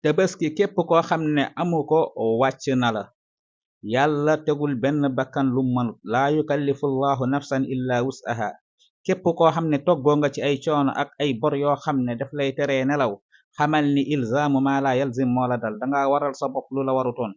tabaski képp koo xam ne amu ko wàcc na la. yàlla tegul benn bakkan lu mënut laa yukallifu llahu nafsan illa wus'aha. képp koo xam ne toggoo nga ci ay coono ak ay bor yoo xam ne daf lay teree nelaw, xamal ni ilzaamu maa la yalzim moo la dal, danga waral sa bopp lu la warutoon.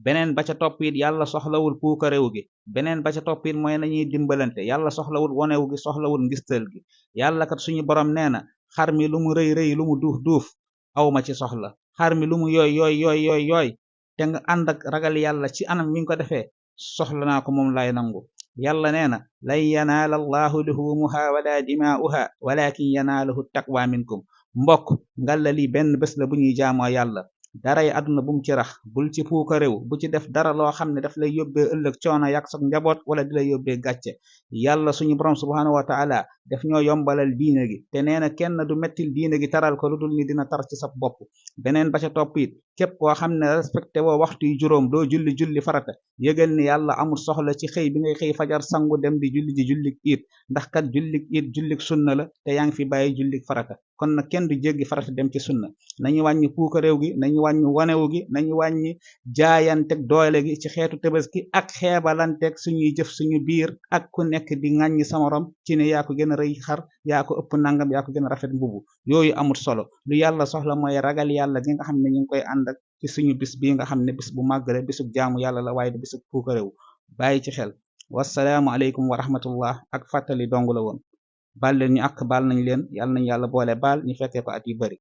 beneen ba ca topp it yàlla soxlawul puukarew gi. beneen ba ca topp it mooy nañuy dimbalante. yàlla soxlawul wonew gi, soxlawul ngistal gi. yàlla kat suñu borom nee na xar mi lu mu rëy rëy, lu mu duuf duuf, awma ci soxla. xar mi lu mu yooy yooy yooy yooy yooy, te nga ànd ak ragal yàlla ci anam mi ngi ko defee, soxla naa ko, moom lay nangu. yàlla nee na lan yanaala allahu luhumuha wala dimaa'uha walakin yanaaluhu taqwa minkum. mbokk ngalla lii benn bés la bu ñuy jaamoo yàlla. daray àdduna bu mu ci rax, bul ci puuka réew, bu ci def dara loo xam ne daf lay yóbbee ëllëg coono yàq sa njaboot wala di lay yóbbee gàcce. yàlla suñu borom subhanahu wa taala daf ñoo yombalal diine gi, te nee na kenn du mettil diine gi taral ko lu dul ni dina tar ci sa bopp. beneen ba ca topp it képp koo xam ne respecté woo waxtu yu juróom, doo julli farata, yëgal ni yàlla amul soxla ci xëy bi ngay xëy fajar sangu dem di julli ji jullik iit, ndax kat jullik iit jullik sunna la, te yaa ngi fi bàyyi jullik farata. kon nag kenn du jéggi farata dem ci sunna. nañu wàññi puuka réew gi, nañu wàññi wanewu gi, nañu wàññi jaayanteg doole gi ci xeetu tabaski ak xeebalanteeg suñuy jëf suñu biir, ak ku nekk di ŋàññi sa morom ci ne yaa ko gën a rëy xar, yaa ko ëpp nangam, yaa ko gën a rafet mbubu. yooyu amul solo. lu yàlla soxla mooy ragal yàlla gi nga xam ne ñu ngi koy ànd ak ci suñu bis bii nga xam ne bis bu màgg la, bisub jaamu yàlla la, waaye du bisub puuka réew. bàyyi ci xel. wasalaamu aleykum wa rahmatullah. ak fàttali dong la woon. baal leen ñu ak baal nañ leen, yàlla nañ yàlla boole baal ñu fekkee ko at yu bari.